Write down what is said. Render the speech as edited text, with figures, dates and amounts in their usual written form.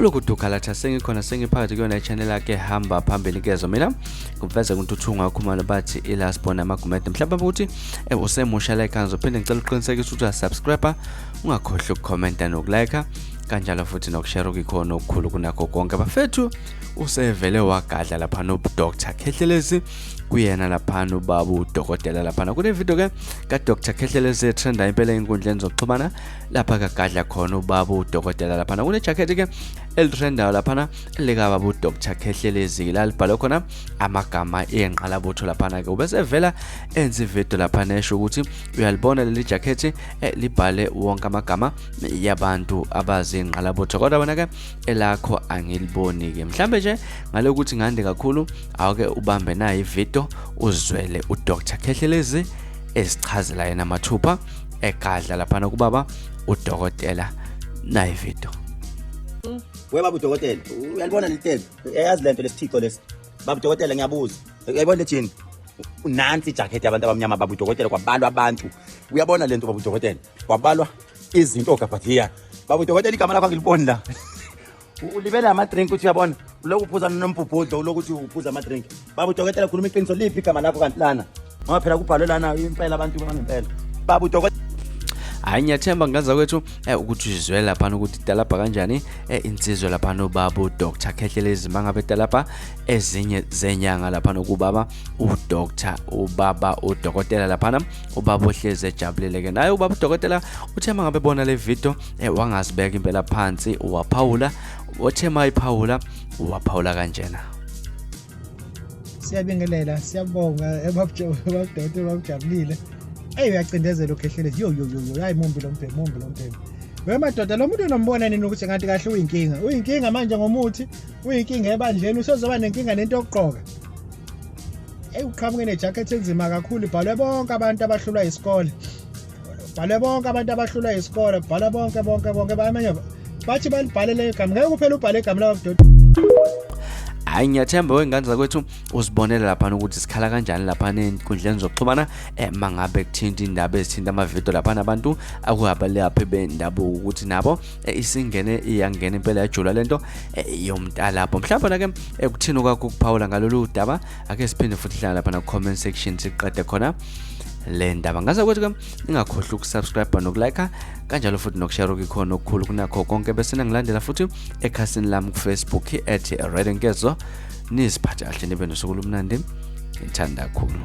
Kulokhu dugalatha sengikhona sengiphakathi kuyona i-channel yakhe hamba phambili kezo mina ngiveze kuNtuthu Khumalo bathi ilast born amagumede mhlawumbe ukuthi usemusha la ekhaya ngizophinde ngicela uqinisekise ukuthi uyasubscribe ungakhohlwa ukukhomenta nokulike kanjalo futhi nokushare okuyikhona okukhulu kunakho konke bafethu. Usevele wagadla laphana uDr Khehlelezi kuyena laphana ubaba udokotela laphana kune video ke kaDr Khehlelezi etrenda impela enkundleni zokuxhumana lapha kagadla khona ubaba udokotela laphana kune jacket ke elitrendayo laphana likababa uDr Khehlelezi la libhalwe khona amagama enqalabutho laphana ke ubesevela enza ivideo laphana esho ukuthi uyalibona leli jacket libhale wonke amagama yabantu abazinqalabutho kodwa wena ke elakho angiliboni ke mhlambe nje ngale ukuthi ngande kakhulu awuke ubambe nayo ivideo uzwele uDr Khehlelezi ezichazela yena mathupha egadla laphana kubaba udokotela nayo ivideo. We baba udokotela, uyalibona leli tele? Uyayazi lento lesithixo lesi? Baba udokotela ngiyabuza. Uyayibona le jean? Nansi ijacket yabantu abamnyama baba udokotela kwabalwa abantu. Uyabona lento baba udokotela? Kwabalwa izinto ogabhadliya. Baba udokotela igama lakho angiliboni la. Ulibele ama drink uthi uyabona. Uloku uphuza nombhubhudlo uloku uthi uphuza ama drink. Baba udokotela khuluma iqiniso liphi igama lakho kanti lana? Ngoba phela kubhalwe lana impela abantu bangempela. Baba udokotela Hayi ngiyathemba ngaza kwethu ukuthi uzizwele laphana ukuthi italabha kanjani insizwa laphana ubaba uDr Khehlelezi mangabe talabha ezinye zenyanga laphana kubaba uDr ubaba udokotela laphana ubaba ohlezi ejabulile ke naye ubaba udokotela uthe mangabe bona le video wangazibeka impela phansi waphawula othe mayiphawula waphawula kanjena. Siyabingelela, siyabonga ebabudokotela babujabulile. Eyi uyacindezela uKhehlelezi, yo yo yo yo, hayi mumbi lo mbhemu, mumbi lo mbhemu. We madoda lo muntu unombona nini ukuthi ngathi kahle uyinkinga? Uyinkinga manje ngomuthi, uyinkinga ebandleni, usezoba nenkinga nento yokugqoka. Eyi uqhamuke nejacket enzima kakhulu, ibhalwe bonke abantu abahlulwa isikole. Bhalwe bonke abantu abahlulwa isikole, bhalwe bonke bonke bonke bayamanye bathi balibhalele igama. Ngeke kuphela ubhale igama lababudokotela. Hayi ngiyathemba wengane zakwethu uzibonele laphana ukuthi sikhala kanjani laphana enkundleni zokuxhumana mangabe kuthinta indaba ezithinta amavidiyo laphana abantu akuhabalaphi bendabuko ukuthi nabo isingene iyangena impela yajula lento yomntalapho mhlawumbe ke ekuthini kwakho ukuphawula ngalolu daba ake siphinde futhi hlala laphana comment section siqede khona le ndaba ngaze kwethu ke ningakhohlwa ukusubscribe nokulike kanjalo futhi nokushare okukhona okukhulu kunakho konke bese ningilandela futhi ekhasini lami ku-Facebook @redenkezo niziphathe kahle nibe nosuku olumnandi ngithanda kakhulu.